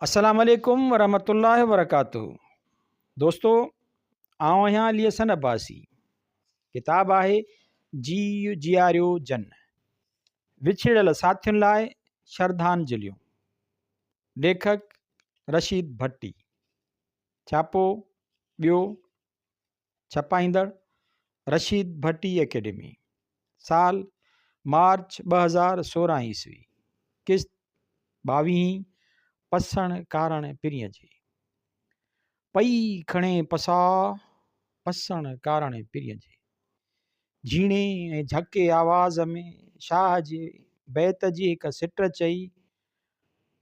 السلام عليڪم ورحمة الله وبرڪاته دوستو آئون آهيان علي حسن عباسي ڪتاب آهي جيء جياريو جن وڇڙيل ساٿين لاء شرڌانجليون ليکڪ رشيد ڀٽي ڇاپو ٻيو ڇپائيندڙ رشيد ڀٽي اڪيڊمي سال مارچ 2016 عيسوي قسط ٻاويهين پسڻ ڪارڻ پرينء جي پئي کڻي پساهه پسڻ ڪارڻ پرينء جي جهيڻي ۽ جهڪي آواز ۾ شاهه جي بيت جي هڪ سٽ چئي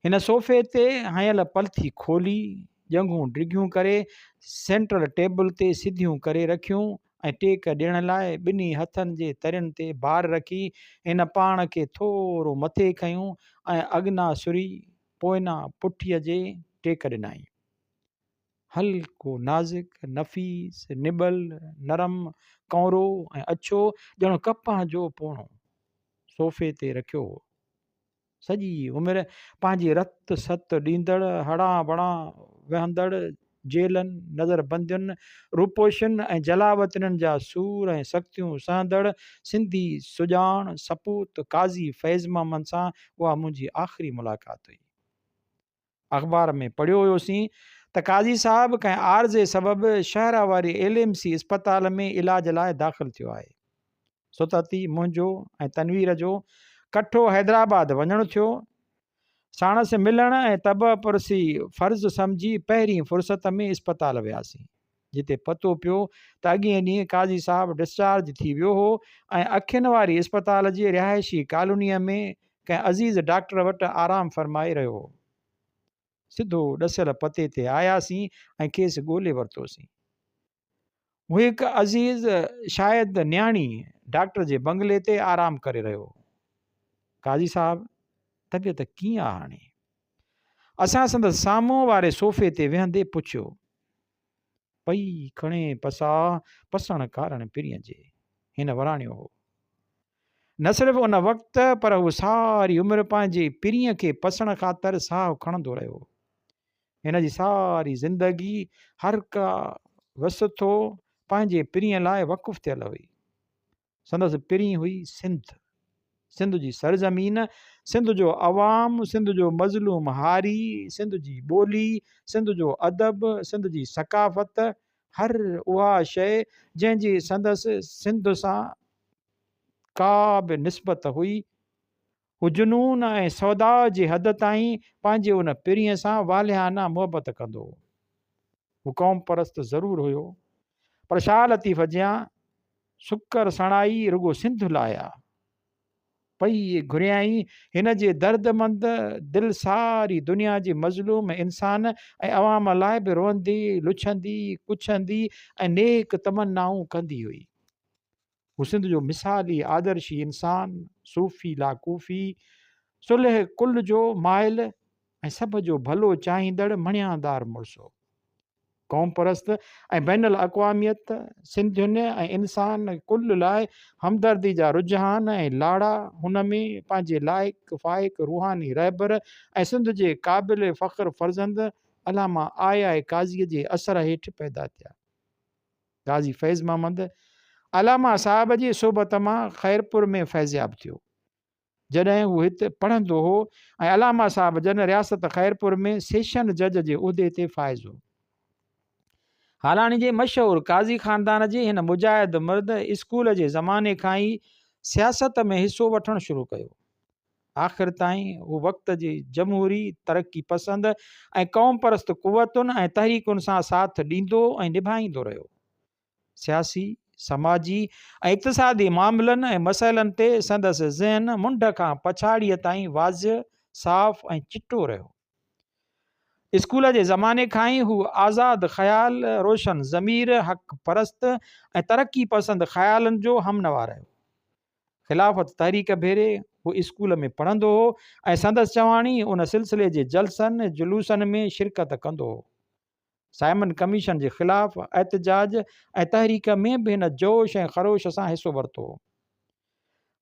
هن صوفي تي هنيل پلٿي کولي، ڄنگهون ڊگهيون ڪري سينٽرل ٽيبل تي سڌيون ڪري رکيون ۽ ٽيڪ ڏيڻ لاء ٻنهي هٿن جي ترين تي بار رکي هن پاڻ کي ٿورو مٿي کنيو ۽ اڳنا سري پوئنا پٺيء جي ٽيڪ ڏنائين. هلڪو، نازڪ، نفيس، نٻل، نرم، ڪؤنرو ۽ اڇو ڄڻ ڪپهه جو پوڻو صوفي تي رکيو هو. سڄي عمر پنهنجي رت ست ڏيندڙ، هڙان وڙان وهندڙ جيلن، نظربندين، روپوشين ۽ جلاوطنين جا سور ۽ سختيون سهندڙ سنڌي سڄاڻ سپوت قاضي فيض محمد سان اها منهنجي آخري ملاقات هئي. اخبار ۾ پڙهيو هيوسين ته قاضي صاحب ڪنهن عارضي سبب شهر واري ايل ايم سي اسپتال ۾ علاج لاء داخل ٿيو آهي. ستت ئي منهنجو ۽ تنوير جو ڪٺو حيدرآباد وڃڻ ٿيو. ساڻس ملڻ ۽ طبع پرسي فرض سمجهي پهرين فرصت ۾ اسپتال وياسين، جتي پتو پيو ته اڳئين ڏينهن قاضي صاحب ڊسچارج ٿي ويو هو ۽ اکين واري اسپتال جي رهائشي ڪالونيء ۾ ڪنهن عزيز ڊاڪٽر وٽ آرام فرمائي رهيو هو. سڌو ڏسيل پتي تي آياسين ۽ کيس ڳولي ورتوسين. هو هڪ عزيز شايد نياڻي ڊاڪٽر جي بنگلي تي آرام ڪري رهيو هو. قاضي صاحب طبيعت ڪيئن آ هاڻي؟ اسان سندس سامهون واري صوفي تي ويهندي پڇيو. پئي کڻي پساهه پسڻ ڪارڻ پرينء جي. هن وراڻيو هو. نه صرف ان وقت پر هو ساري عمر پنهنجي پرينء کي پسڻ خاطر ساهه کڻندو رهيو. هن جي ساري زندگي هر ڪا وسٿو پنهنجي پرينء لاء وقف ٿيل هئي. سندس پرين هئي سنڌ. سنڌ جي سرزمين، سنڌ جو عوام، سنڌ جو مظلوم هاري، سنڌ جي ٻولي، سنڌ جو ادب، سنڌ جي ثقافت، هر اها شيء جنهن جي سندس سنڌ سان ڪا به نسبت هئي، هو جنون ۽ سوداء جي حد تائين پنهنجي ان پرينء سان والهانه محبت ڪندو هو. هو قوم پرست ضرور هيو، پر شاهه لطيف جيان سڪر سڻائي رڳو سنڌ لاء آ. پئي گهريائين، هن جي دردمند دل ساري دنيا جي مظلوم انسان ۽ عوام لاء به روئندي، لڇندي، ڪڇندي ۽ نيڪ تمنائون ڪندي هئي. هو سنڌ جو مثالي آدرشي انسان، صوفي لا ڪوفي، صلح ڪل جو مائل ۽ سڀ جو ڀلو چاهيندڙ مڻيادار مڙس هو. قومپرست ۽ بين الاقواميت، سنڌين ۽ انسان ڪل لاء همدردي جا رجحان ۽ لاڙا هن ۾ پنهنجي لائق فائق روحاني رهبر ۽ سنڌ جي قابل فخر فرزند علامه آء آء قاضيء جي اثر هيٺ پيدا ٿيا. قاضي فيض محمد علامه صاحب جي صحبت مان خيرپور ۾ فيضياب ٿيو. جڏهن هو هت پڙهندو هو ۽ علامه صاحب جن رياست خيرپور ۾ سيشن جج جي عهدي تي فائز هو. هالاڻي جي مشهور قاضي خاندان جي هن مجاهد مرد اسڪول جي زماني کان ئي سياست ۾ حصو وٺڻ شروع ڪيو. آخر تائين هو وقت جي جمهوري، ترقي پسند ۽ قوم پرست قوتن ۽ تحريڪن سان ساٿ ڏيندو ۽ نڀائيندو رهيو. سياسي، سماجي ۽ اقتصادي معاملن ۽ مسئلن تي سندس ذهن منڍ کان پڇاڙيء تائين واضح، صاف ۽ چٽو رهيو. اسڪول جي زماني کان ئي هو آزاد خيال، روشن ضمير، حق پرست ۽ ترقي پسند خيالن جو همنوا رهيو. خلافت تحريڪ ڀيري هو اسڪول ۾ پڙهندو هو ۽ سندس چواڻي ان سلسلي جي جلسن جلوسن ۾ شرڪت ڪندو هو. سائمن ڪميشن جي خلاف احتجاج ۽ تحريڪ ۾ به هن جوش ۽ خروش سان حصو ورتو هو.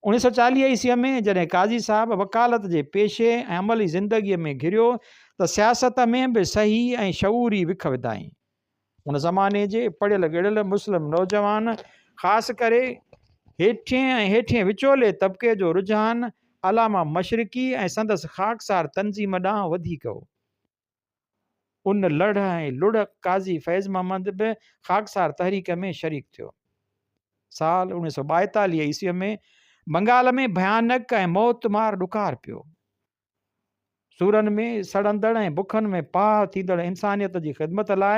1940 عيسويء ۾ جڏهن قاضي صاحب وڪالت جي پيشي ۽ عملي زندگيء ۾ گهريو ته سياست ۾ به صحيح ۽ شعوري وک وڌائين. ان زماني جي پڙهيل ڳڙهيل مسلم نوجوان خاص ڪري هيٺين ۽ هيٺين وچولي طبقي جو رجحان علامه مشرقي ۽ سندس خاڪسار تنظيم ڏانهن وڌيڪ هو. ان لڙهه ۽ لڙهه قاضي فيض محمد به خاڪسار تحريڪ ۾ شريڪ ٿيو. سال 1942 عيسويء ۾ بنگال ۾ ڀيانڪ ۽ موتمار ڏڪار پيو. سورن ۾ سڙندڙ ۽ بکن ۾ پاهه ٿيندڙ انسانيت جي خدمت لاء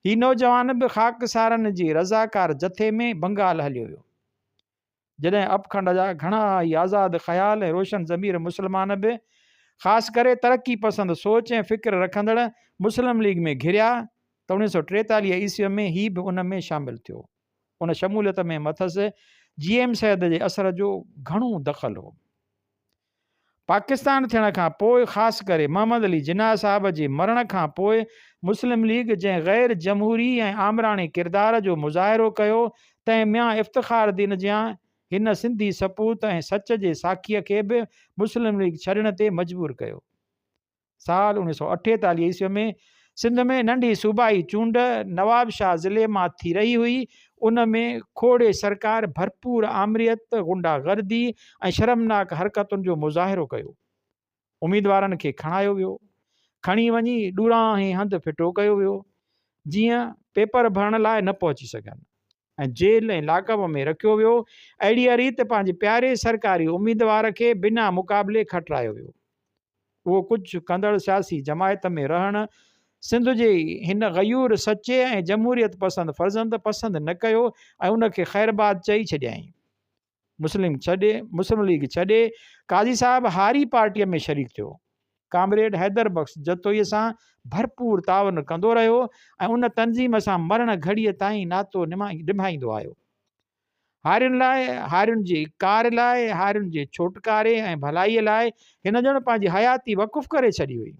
هي نوجوان به خاڪسارن جي رضاڪار جٿي ۾ بنگال هليو ويو. جڏهن اپکنڊ جا گهڻا ئي آزاد خيال ۽ روشن ضمير مسلمان به خاص ڪري ترقي پسند سوچ ۽ فڪر رکندڙ مسلم ليگ ۾ گهريا ته 1943 عيسوي ۾ هي به ان ۾ شامل ٿيو. ان شموليت ۾ مٿس جي ايم سيد جي اثر جو گهڻو دخل هو. پاڪستان ٿيڻ کان پوء خاص ڪري محمد علي جناح صاحب جي مرڻ کان پوء مسلم ليگ جنهن غير جمهوري ۽ آمراڻي ڪردار جو مظاهرو ڪيو تنهن ميان افتخار الدين جيان هن سنڌي سپوت ۽ سچ جي ساکيء کي به مسلم ليگ ڇڏڻ تي مجبور ڪيو. سال 1948 عيسوي ۾ سنڌ ۾ ننڍي صوبائي چونڊ نوابشاهه ضلعي مان ٿي رهي هئي، ان ۾ کوڙي سرڪار ڀرپور آمريت، غنڊا گردي ۽ شرمناڪ حرڪتن جو مظاهرو ڪيو. اميدوارن کي کڻايو ويو، کڻي وڃي ڏورانهين هنڌ ڦٽو ڪيو ويو، جيئن پيپر ڀرڻ لاء نه پهچي سگهن ۽ جيل ۽ لاڪپ ۾ رکيو ويو. اهڙيء ريت پنهنجي پياري سرڪاري اميدوار کي بنا مقابلي کٽرايو ويو. اهو ڪجهه ڪندڙ سياسي جماعت ۾ رهڻ سنڌ جي هن غيور سچي ۽ جمهوريت پسند فرزند پسند نه ڪيو ۽ ان کي خيرباد چئي ڇڏيائين. مسلم ڇڏي مسلم ليگ ڇڏي قاضي صاحب هاري پارٽيء ۾ شريڪ ٿيو. ڪامريڊ حيدر بخش جتوئيء سان ڀرپور تعاون ڪندو رهيو ۽ ان تنظيم سان مرڻ گهڙيء تائين ناتو نڀائيندو آيو. هارين لاء، هارين جي ڪار لاء، هارين جي ڇوٽڪاري ۽ ڀلائيء لاء هن ڄڻ پنهنجي حياتي وقف ڪري ڇڏي هئي.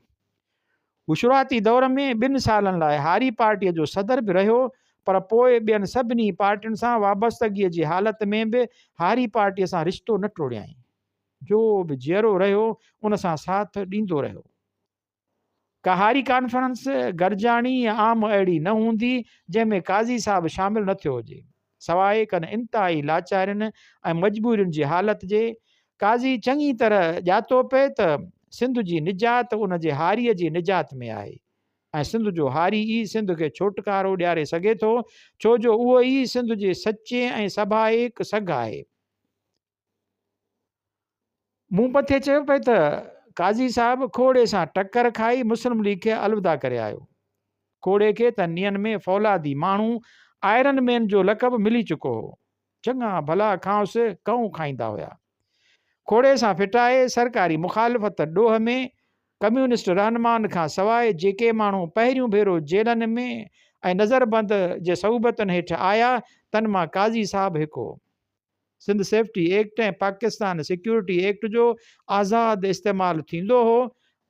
هو شروعاتي دور ۾ ٻن سالن لاء هاري پارٽيء جو صدر به رهيو، پر پوء ٻين سڀني پارٽين سان وابستگيء جي حالت ۾ به هاري پارٽيء سان رشتو نه ٽوڙيائين. جو به جيئرو رهيو، ان سان ساٿ ڏيندو رهيو. ڪا هاري ڪانفرنس، گڏجاڻي يا عام اهڙي نه هوندي، جنهن ۾ قاضي صاحب شامل نه ٿيو هجي. سواء ڪن انتهائي لاچارين ۽ مجبورين جي حالت جي، قاضي چڱي طرح ڄاتو پئي ته سنڌ جي نجات ان جي هاريء جي نجات ۾ آهي ۽ سنڌ جو هاري ئي سنڌ کي ڇوٽڪارو ڏياري سگهي ٿو، ڇو جو اهو ئي سنڌ جي سچي ۽ سڀائڪ سگهه آهي. مون پٿي چيو پئي ته قاضي صاحب کوڙي سان ٽڪر کائي مسلم ليگ کي الوداع ڪري آيو. کوڙي کي ته نين ۾ فولادي ماڻهو آئرن مين جو لقب ملي چڪو هو. چڱا ڀلا کانئس ڪئون کائيندا هيا. کوڙي سان ڦٽائي سرڪاري مخالفت ڏوهه ۾ ڪميونسٽ رهنمائن کان سواء جيڪي ماڻهو پهريون ڀيرو جيلن ۾ ۽ نظربند جي صعوبتن هيٺ آيا تن مان قاضي صاحب هڪ هو. Sindh safety act ۽ Pakistan security act جو آزاد استعمال ٿيندو هو،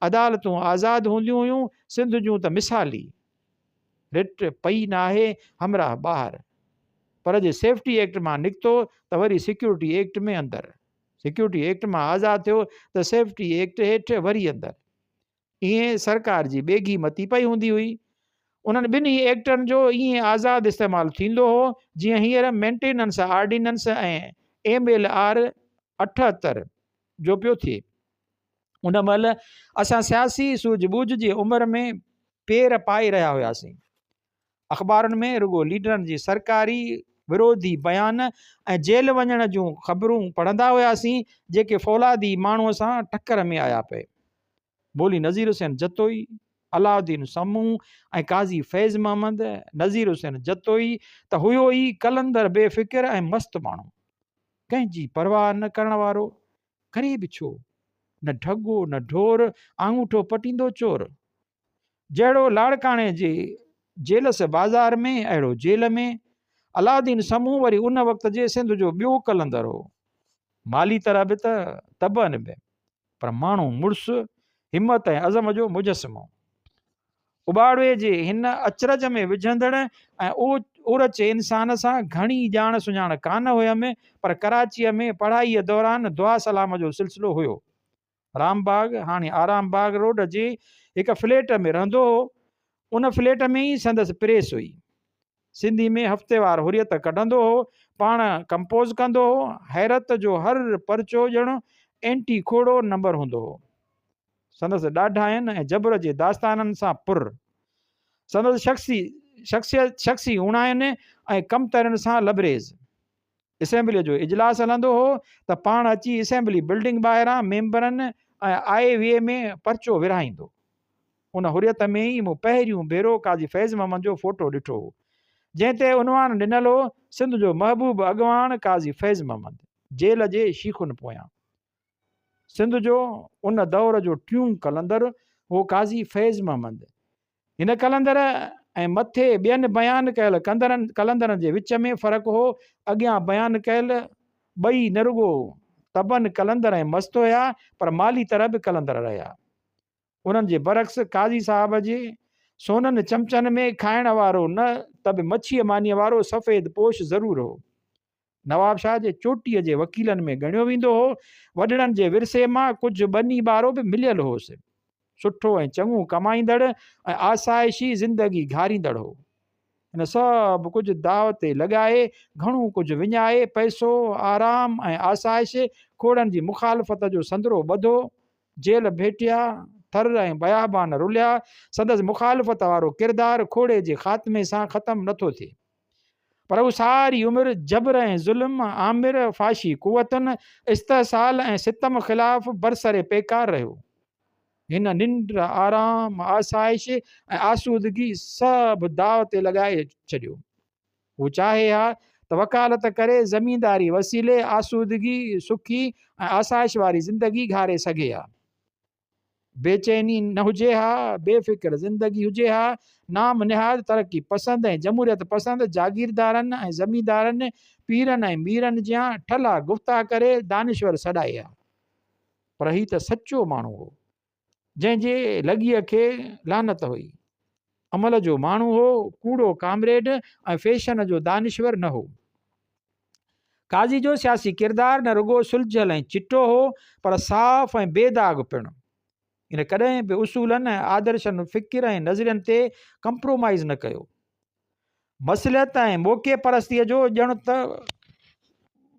عدالتون آزاد هونديون هيون، سنڌ جون ته مثالي رٽ پئي ناهي، همراهه ٻاهر پر جي سيفٽي ايڪٽ مان نڪتو ته وري سيڪيورٽي ايڪٽ ۾ اندر، سيڪيورٽي ايڪٽ مان آزاد ٿيو ته سيفٽي ايڪٽ هيٺ وري اندر. ائين سرڪار جي ٻيگهي متي پئي هوندي هئي. انهن ٻنهي ايڪٽن جو ائين آزاد استعمال ٿيندو هو، جيئن هينئر maintenance ordinance ۽ M L R 78 جو پيو ٿئي. ان مهل اسان سياسي سوجهه ٻوجهه جي عمر ۾ پير پائي رهيا هياسين. اخبارن ۾ رڳو ليڊرن جي سرڪاري وروڌي بيان ۽ جيل وڃڻ جون خبرون پڙهندا هياسين، جيڪي فولادي ماڻهوء سان ٽڪر ۾ آيا پئي. مولوي نذير حسين جتوئي، علاؤالدين سمون ۽ قاضي فيض محمد، نذير حسين جتوئي ته هيو ئي قلندر بي فڪر ۽ مست ماڻهو. ڪنهن جي پرواهه نه ڪرڻ وارو، ڪري به ڇو؟ نه ڍڳو نه ڍور، آڱوٺو پٽيندو چور. جهڙو لاڙڪاڻي جي جيلس بازار ۾ اهڙو جيل ۾. علاؤالدين سمون وري ان وقت جي سنڌ جو ٻيو قلندر هو. مالي طرح به ته طبعاً به، پر ماڻهو مڙس، همت ۽ عزم جو مجسمو. اٻاڙوي جي هن اچرج ۾ وجهندڙ ۽ اورچ انسان سان گهڻي ڄاڻ سڃاڻ ڪانه هيم، پر ڪراچيء ۾ پڙهائيء دوران دعا سلام جو سلسلو هيو. رام باغ، هاڻي آرام باغ روڊ جي هڪ فليٽ ۾ رهندو هو. ان فليٽ ۾ ئي سندس پريس هئي. سنڌي ۾ هفتيوار حريت ڪڍندو هو، پاڻ ڪمپوز ڪندو هو. حيرت جو هر پرچو ڄڻ اينٽي کوڙو نمبر هوندو هو. سندس ڏاڍاين ۽ جبر جي داستانن سان پر. سندس شخصي شخصي اوڻاين ۽ ڪمترين سان لبريز. اسيمبليء جو اجلاس هلندو هو ته پاڻ اچي اسيمبلي بلڊنگ ٻاهران ميمبرن ۽ آء وي ۾ پرچو ورهائيندو. ان حريت ۾ ئي مون پهريون ڀيرو قاضي فيض محمد جو فوٽو ڏٺو هو، جنهن تي عنوان ڏنل هو، سنڌ جو محبوب اڳواڻ قاضي فيض محمد، جيل جي شيخن پويان. سنڌ جو ان دور جو ٽيون قلندر هو قاضي فيض محمد. هن قلندر ۽ مٿي ٻين بيان ڪيل قلندرن جي وچ ۾ فرق هو، اڳيان بيان ڪيل ٻئي نه رڳو طبعاً قلندر ۽ مست هيا پر مالي طرح به قلندر رهيا. انهن جي برعڪس قاضي صاحب جي سونن چمچن ۾ کائڻ وارو نه ته به مڇيء مانيء وارو سفيد پوش ضرور هو. نوابشاهه جي چوٽيء جي وڪيلن ۾ ڳڻيو ويندو هو. وڏڙن جي ورثي مان ڪجهه ٻني ٻارو به مليل هوس. سٺو ۽ چڱو ڪمائيندڙ ۽ آسائشي زندگي گهاريندڙ هو. هن سڀ ڪجهه داء تي لڳائي، گهڻو ڪجهه وڃائي، پئسو، آرام ۽ آسائش، کوڙن جي مخالفت جو سندرو ٻڌو، جيل ڀيٽيا، ٿر ۽ بيابان رليا، سندس مخالفت وارو ڪردار کوڙي جي خاتمي سان ختم نٿو ٿئي. پر هو ساري عمر جبر ۽ ظلم، آمر، فاشي قوتن، استحصال ۽ ستم خلاف برسر پيڪار رهيو. هن ننڊ، آرام، آسائش ۽ آسودگي سڀ داء تي لڳائي ڇڏيو. هو چاهي ها ته وڪالت ڪري زمينداري وسيلي آسودگي، سکي ۽ آسائش واري زندگي گهاري سگهي ها. بيچيني نه هجي ها، بي فڪر زندگي هجي ها، نام نهاد ترقي پسند ۽ جمهوريت پسند جاگيردارن ۽ زميندارن، پيرن ۽ ميرن جيان ٺلها گفتا ڪري دانشور سڏائي ها. پر هي ته سچو ماڻهو هو، جنهن جي لڳيء کي لعنت هئي. عمل جو ماڻهو هو، ڪوڙو ڪامريڊ ۽ فيشن جو دانشور نه هو. قاضي جو سياسي ڪردار نه رڳو سلجهيل ۽ چٽو هو پر صاف ۽ بي داغ پڻ. هن ڪڏهن به اصولن ۽ آدرشن، فڪر ۽ نظرين تي ڪمپرومائيز نه ڪيو. مصلحت ۽ موقعي پرستيء جو ڄڻ ته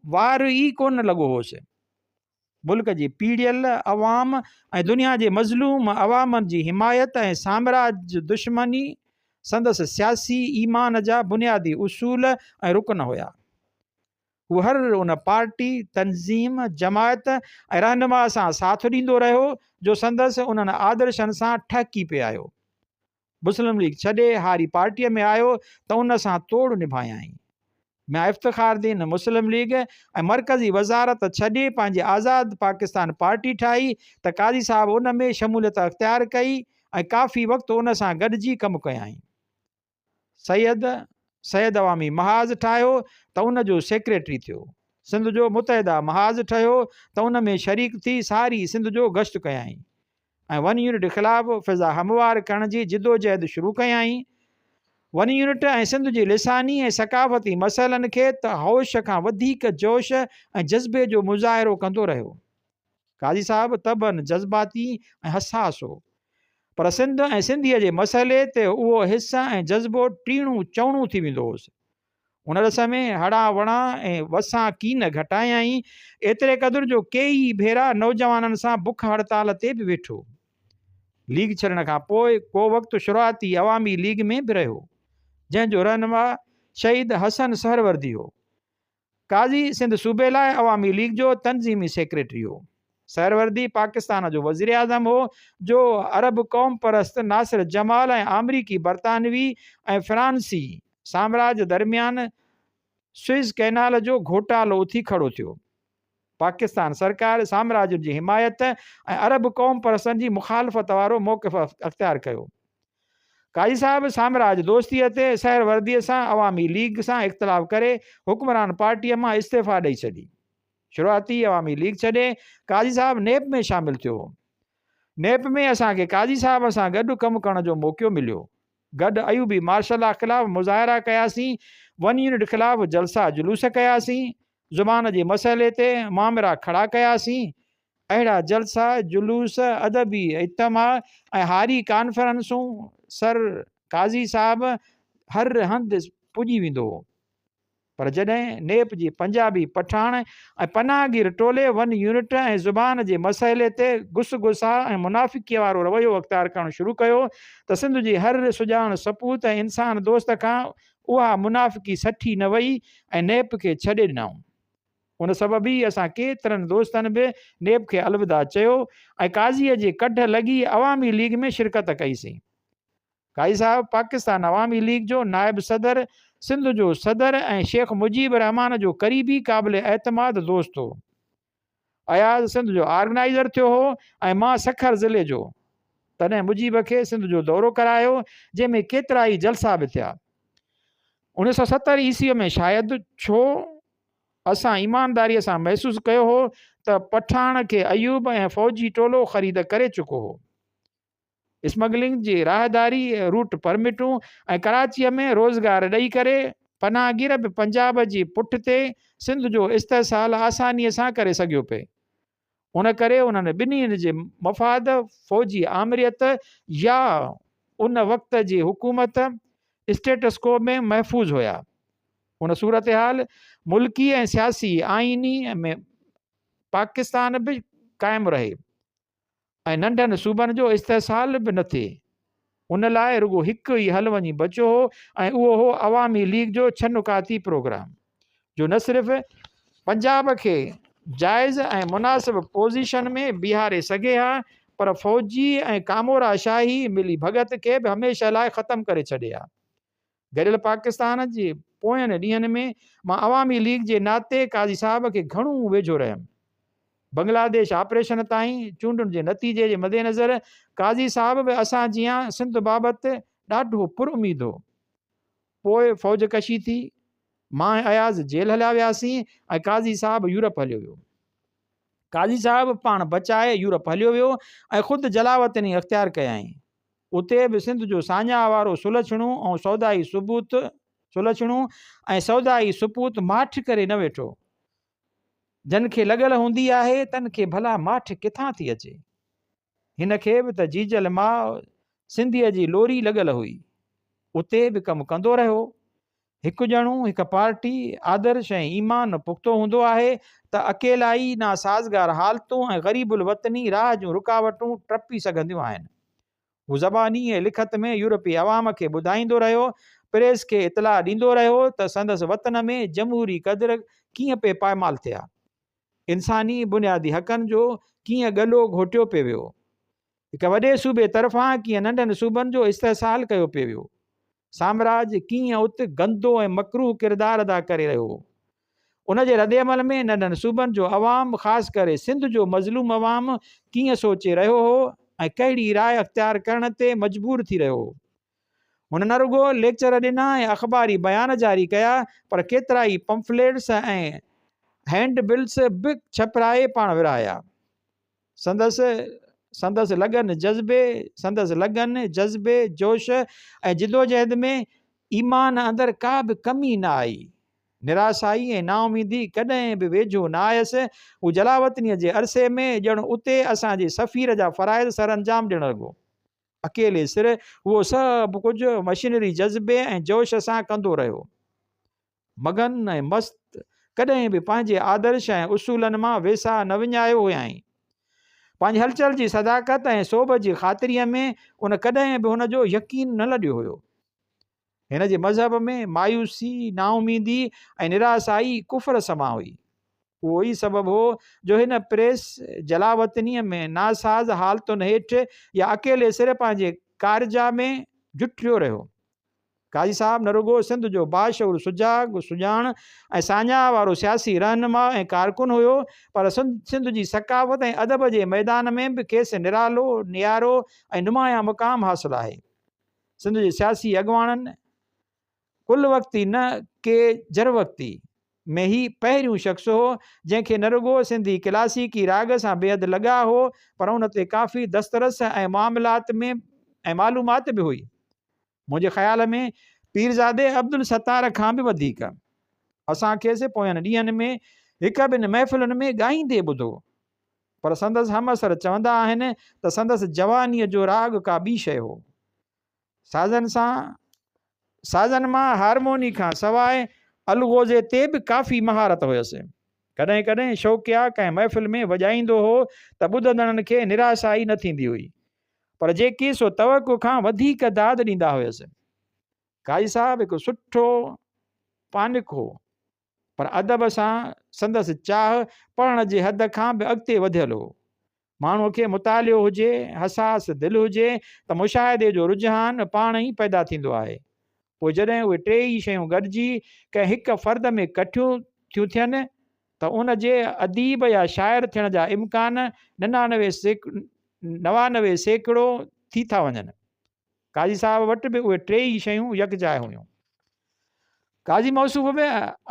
وار ئي ڪونه لڳو هوس. ملڪ جي پيڙيل عوام ۽ دنيا جي مظلوم عوامن جي حمايت ۽ سامراج دشمني سندس سياسي ايمان جا بنيادي اصول ۽ رڪن هيا. هو هر ان پارٽي، تنظيم، جماعت ۽ رهنما سان ساٿ ڏيندو رهيو جو سندس انهن آدرشن سان ٺهڪي پئي آيو. مسلم ليگ ڇڏي هاري پارٽيء ۾ آيو ته ان سان توڙ نڀايائين. ميان افتخار الدين مسلم ليگ ۽ مرڪزي وزارت ڇڏي پنهنجي آزاد پاڪستان پارٽي ٺاهي ته قاضي صاحب ان ۾ شموليت اختيار ڪئي ۽ ڪافي وقت ان سان گڏجي ڪم ڪيائين. سيد سيد عوامي محاذ ٺاهيو ته ان جو سيڪريٽري ٿيو. سنڌ جو متحده محاذ ٺهيو ته ان ۾ شريڪ ٿي ساري سنڌ جو گشت ڪيائين ۽ ون يونٽ خلاف فضا هموار ڪرڻ جي جدوجهد شروع ڪيائين. ون يونٽ ۽ سنڌ جي لساني ۽ ثقافتي مسئلن کي ته هوش کان وڌيڪ جوش ۽ جذبي جو مظاهرو ڪندو رهيو. قاضي صاحب طبعاً جذباتي ۽ حساس هو، پر سنڌ ۽ سنڌيء جي مسئلي تي اهو حس ۽ جذبو ٽيڻو چئوڻو ٿي ويندو هوس. ان ڏس ۾ هڙان وڙان ۽ وسان ڪين گهٽايائين، ايتري قدر جو ڪيئي ڀيرا نوجوانن سان بک هڙتال تي به ويٺو. ليگ ڇڏڻ کان پوء ڪو وقت شروعاتي عوامي ليگ ۾ به رهيو، جنهن جو رهنما شهيد حسن سهروردي هو. قاضي سنڌ صوبي لاء عوامي ليگ جو تنظيمي سيڪريٽري هو. سهروردي پاڪستان جو وزيراعظم هو جو عرب قوم پرست ناصر جمال ۽ آمريڪي برطانوي ۽ فرانسي سامراج درميان سوئز ڪئنال جو گهوٽالو اٿي کڙو ٿيو. پاڪستان سرڪار سامراجن جي حمايت ۽ عرب قوم پرستن جي مخالفت وارو موقف اختيار ڪيو. قاضي صاحب سامراج دوستيء تي سهرورديء سان عوامي ليگ سان اختلاف ڪري حڪمران پارٽيء مان استعيفيٰ ڏئي ڇڏي. شروعاتي عوامي ليگ ڇڏي قاضي صاحب نيپ ۾ شامل ٿيو هو. نيپ ۾ اسان کي قاضي صاحب سان گڏ ڪم ڪرڻ جو موقعو مليو. گڏ ايوبي مارشل لا خلاف مظاهرا ڪياسين، ون يونٽ خلاف جلسا جلوس ڪياسين، زبان جي مسئلي تي مامرا کڙا ڪياسين. اهڙا جلسا، جلوس، ادبي اجتماع ۽ هاري ڪانفرنسون سر قاضي صاحب هر هنڌ پڄي ويندو هو. پر جڏهن نيپ جي پنجابي پٺاڻ ۽ پناهگير ٽولي ون يونٽ ۽ زبان جي مسئلي تي گس گساء ۽ منافقيء وارو رويو اختيار ڪرڻ شروع ڪيو ته سنڌ جي هر سڄاڻ سپوت ۽ انسان دوست کان اها منافقي سٺي نه وئي ۽ نيپ کي ڇڏي ڏنائون. ان سبب ئي اسان ڪيترن دوستن به نيپ کي الوداع چيو ۽ قاضيء جي ڪڍ لڳي عوامي ليگ ۾ شرڪت ڪئي سين. قاضي صاحب پاڪستان عوامي ليگ جو نائب صدر، سنڌ جو صدر ۽ شيخ مجيب الرحمان جو قريبي قابل اعتماد دوست هو. اياز سنڌ جو آرگنائيزر ٿيو هو ۽ مان سکر ضلعي جو. تڏهن مجيب کي سنڌ جو دورو ڪرايو، جنهن ۾ ڪيترائي جلسا به ٿيا. 1970 عيسويء ۾ شايد ڇو اسان ايمانداريء سان محسوس ڪيو هو ته پٺاڻ کي ايوب ۽ فوجي ٽولو خريد ڪري چڪو هو. اسمگلنگ جي راهداري، روٽ پرمٽون ۽ ڪراچيء ۾ روزگار ڏئي ڪري پناهگير به پنجاب جي پٺ تي سنڌ جو استحصال آسانيء سان ڪري سگهيو پئي. ان ڪري انهن ٻنهي جي مفاد فوجي آمريت يا ان وقت جي حڪومت اسٽيٽس ڪو ۾ محفوظ هيا. ان صورتحال ملڪي ۽ سياسي آئيني ۾ پاڪستان به قائم رهي. ۽ ننڍن صوبن جو استحصال به نه ٿئي. ان لاء رڳو هڪ ئي حل وڃي بچيو هو ۽ اهو هو عوامي ليگ جو ڇهه نڪاتي پروگرام، جو نه صرف پنجاب کي جائز ۽ مناسب پوزيشن ۾ بيهاري سگهي ها پر فوجي ۽ ڪامورا شاهي ملي ڀڳت کي به هميشه لاء ختم ڪري ڇڏي ها. گڏيل پاڪستان جي پوين ڏينهن ۾ مان عوامي ليگ جي ناتي قاضي صاحب کي گهڻو ويجهو رهيم. بنگلاديش آپريشن تائين چونڊن جي نتيجي جي مدنظر قاضي صاحب به اسان جيان سنڌ بابت ڏاڍو پراميد هو. پوء فوج ڪشي ٿي، مان ۽ اياز جيل هليا وياسين ۽ قاضي صاحب يورپ هليو ويو. قاضي صاحب پاڻ بچائي يورپ هليو ويو ۽ خود جلاوطني اختيار ڪيائين. اتي به سنڌ جو ساڃاهه وارو سلڇڻو ۽ سودائي ثبوت سلڇڻو ۽ سودائي سپوت ماٺ ڪري نه ويٺو. جن کي لڳل هوندي آهي، تن کي ڀلا ماٺ ڪٿان ٿي اچي. هن کي به ته جيجل ماء سنڌيء جي لوري لڳل هئي. اتي به ڪم ڪندو رهيو. هڪ ڄڻو، هڪ پارٽي، آدرش ۽ ايمان پختو هوندو آهي ته اڪيلائي، ناسازگار حالتون ۽ غريب الوطني راهه جون رڪاوٽون ٽپي سگهنديون آهن. هو زباني ۽ لکت ۾ يورپي عوام کي ٻڌائيندو رهيو، پريس کي اطلاع ڏيندو رهيو ته سندس وطن ۾ جمهوري قدر ڪيئن پئي پائمال ٿيا. انساني بنيادي حقن جو ڪيئن ڳلو گهوٽيو پئي ويو. هڪ وڏي صوبي طرفان ڪيئن ننڍن صوبن جو استحصال ڪيو پئي ويو. سامراج ڪيئن ات گندو ۽ مڪروه ڪردار ادا ڪري رهيو هو. ان جي ردعمل ۾ ننڍن صوبن جو عوام خاص ڪري سنڌ جو مظلوم عوام ڪيئن سوچي رهيو هو ۽ ڪهڙي راء اختيار ڪرڻ تي مجبور ٿي رهيو هو. هن نه رڳو ليڪچر ڏنا ۽ اخباري بيان جاري ڪيا پر ڪيترائي پمفليٽس ۽ هينڊ بلز به ڇپرائي پاڻ ورهايا. سندس سندس لگن جذبي سندس لگن جذبي جوش ۽ جدوجهد ۾ ايمان اندر ڪا به ڪمي نه آئي. نراسائي ۽ نااميدي ڪڏهن به ويجهو نه آيس. هو جلاوطنيء جي عرصي ۾ ڄڻ اتي اسان جي سفير جا فرائض سرانجام ڏيڻ لڳو. اڪيلي سر اهو سڀ ڪجهه مشنري جذبي ۽ جوش سان ڪندو رهيو. مگن ۽ مست ڪڏهن به پنهنجي آدرش ۽ اصولن مان ويساهه نه وڃايو هيائين. پنهنجي هلچل جي صداقت ۽ سوڀ جي خاطريء ۾ ان ڪڏهن به هن جو يقين نه لڏيو هيو. هن جي مذهب ۾ مايوسي، نااميدي ۽ نراسائي ڪفر سمان هئي. اهو ئي سبب هو جو هن پريس جلاوطنيء ۾ ناساز حالتن هيٺ يا اڪيلي سر پنهنجي ڪارجا ۾ جٽيو رهيو. قاضي صاحب نه رڳو سنڌ جو باشعور، سجاڳ، سڄاڻ ۽ ساڃاهه وارو سياسي رهنما ۽ ڪارڪن هيو پر سنڌ جي ثقافت ۽ ادب جي ميدان ۾ به کيس نرالو، نيارو ۽ نمايان مقام حاصل آهي. سنڌ جي سياسي اڳواڻن ڪل وقتي نه ڪي جر وقتي ۾ هي پهريون شخص هو جنهن کي نه رڳو سنڌي ڪلاسيڪي راڳ سان بيحد لڳاء هو پر ان تي ڪافي دسترس ۽ معاملات ۾ ۽ معلومات به هئي. منهنجي خيال ۾ پيرزادي عبدالستار کان به وڌيڪ. اسان کيس پوين ڏينهن ۾ هڪ ٻن محفلن ۾ ڳائيندي ٻڌو. پر سندس همعصر چوندا آهن ته سندس جوانيء جو راڳ ڪا ٻي شيء هو. سازن سان سازن مان هارموني کان سواء الغوزي تي به ڪافي مهارت هيس. ڪڏهن ڪڏهن شوقيا ڪنهن محفل ۾ وڄائيندو هو ته ٻڌندڙن کي نراسا ئي نه ٿيندي هئي. پر جيڪي سو توقع کان وڌيڪ داد ڏيندا هيس. قاضي صاحب هڪ سٺو پانڪ هو. پر ادب سان سندس چاهه پڙهڻ جي حد کان به اڳتي وڌيل هو. ماڻهوء کي مطالعو هجي، حساس دل هجي ته مشاهدي جو رجحان پاڻ ئي پيدا ٿيندو آهي. پوء جڏهن اهي ٽيئي شيون گڏجي ڪنهن هڪ فرد ۾ ڪٺيون ٿيون ٿين ته ان جي اديب يا شاعر ٿيڻ جا امڪان 99% ٿي ٿا وڃن. قاضي صاحب وٽ به اهي ٽيئي شيون يڪجاء هيون. قاضي موصوف به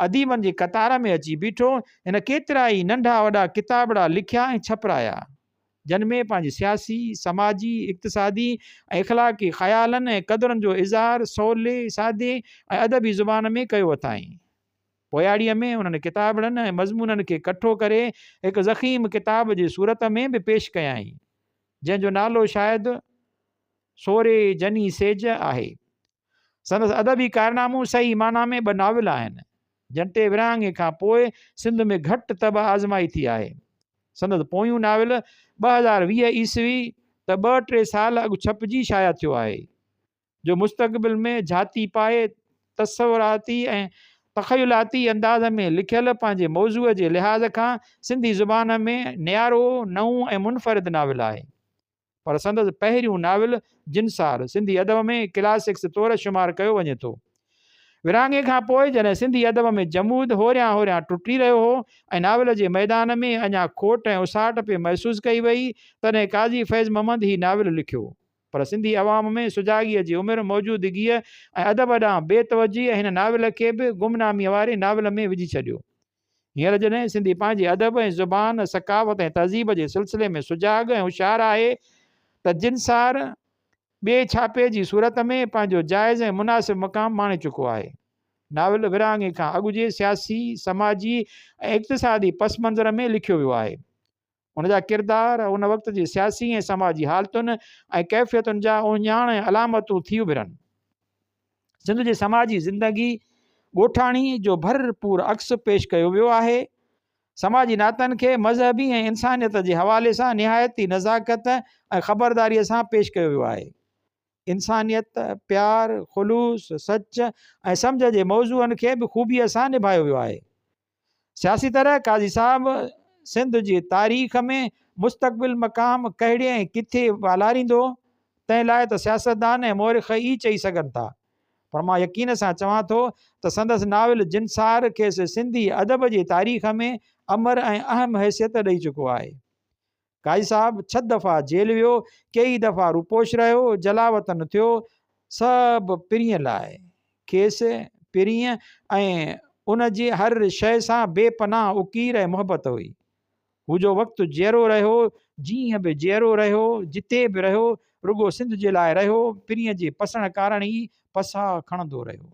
اديبن جي قطار ۾ اچي بيٺو. هن ڪيترائي ننڍا وڏا ڪتابڙا لکيا ۽ ڇپرايا، جن ۾ پنهنجي سياسي، سماجي، اقتصادي ۽ اخلاقي خيالن ۽ قدرن جو اظهار سولي، سادي ۽ ادبي زبان ۾ ڪيو اٿائين. پوياڙيء ۾ انهن ڪتابڙن ۽ مضمونن کي ڪٺو ڪري هڪ ضخيم ڪتاب جي صورت ۾ به پيش ڪيائين، جنهن جو نالو شايد سوري جني سيج آهي. سندس ادبي ڪارنامو صحيح معنيٰ ۾ ٻه ناول آهن، جن تي ورهاڱي کان پوء سنڌ ۾ گهٽ طبع آزمائي ٿي آهي. سندس پويون ناول 2020 عيسوي ته ٻه ٽي سال اڳ ڇپجي شايع ٿيو آهي، جو مستقبل ۾ جھاتي پائي تصوراتي ۽ تخيلاتي انداز ۾ لکيل پنهنجي موضوع جي لحاظ کان سنڌي زبان ۾ نيارو، نئون ۽ منفرد ناول آهي. پر سندس پهريون ناول جنسار سنڌي ادب ۾ ڪلاسڪس طور شمار ڪيو وڃي ٿو. ورهاڱي کان پوء جڏهن سنڌي ادب ۾ جمود هوريان هوريان ٽٽي رهيو هو ۽ ناول جي ميدان ۾ اڃا کوٽ ۽ اساٽ پئي محسوس ڪئي وئي، تڏهن قاضي فيض محمد هي ناول لکيو. پر سنڌي عوام ۾ سجاڳيء جي عمر موجودگيء ۽ ادب ڏانهن بي توجهيء هن ناول کي به گمناميء واري ناول ۾ وجهي ڇڏيو. هينئر جڏهن سنڌي پنهنجي ادب ۽ زبان، ثقافت ۽ تهذيب جي سلسلي ۾ سجاڳ ۽ هوشيار آهي ته جنسار ٻئي ڇاپي جي صورت ۾ پنهنجو جائز ۽ مناسب مقام ماڻي چڪو آهي. ناول ورهاڱي کان اڳ جي سياسي، سماجي ۽ اقتصادي پس منظر ۾ لکيو ويو آهي. ان جا ڪردار ان وقت جي سياسي ۽ سماجي حالتن ۽ ڪيفيتن جا اهڃاڻ ۽ علامتون ٿي اڀرن. سنڌ جي سماجي زندگي ڳوٺاڻي جو ڀرپور عڪس پيش ڪيو ويو آهي. سماجي ناتن کي مذهبي ۽ انسانيت جي حوالي سان نهايت ئي نزاڪت ۽ خبرداريء سان پيش ڪيو ويو آهي. انسانيت، پيار، خلوص، سچ ۽ سمجهه جي موضوعن کي به خوبيء سان نڀايو ويو آهي. سياسي طرح قاضي صاحب سنڌ جي تاريخ ۾ مستقبل مقام ڪهڙي ۽ ڪٿي والاريندو، تنهن لاء ته سياستدان ۽ مورخ ئي چئي سگهن ٿا. پر مان يقين سان چوان ٿو ته سندس ناول جنسار کيس سنڌي ادب جي تاريخ ۾ امر ۽ اهم حيثيت ڏئي چڪو آهي. قاضي صاحب ڇهه دفعا جيل ويو، ڪيئي دفعا روپوش رهيو، جلاوطن ٿيو، سڀ پرينء لاء. کيس پرينء ۽ ان جي هر شيء سان بي پناهه اڪير ۽ محبت هئي. هو جو وقت جيئرو رهيو، جيئن به جيئرو رهيو، جتي به رهيو، رڳو سنڌ جي لاء رهيو، پرينء جي پسڻ ڪارڻ ئي پساهه کڻندو رهيو.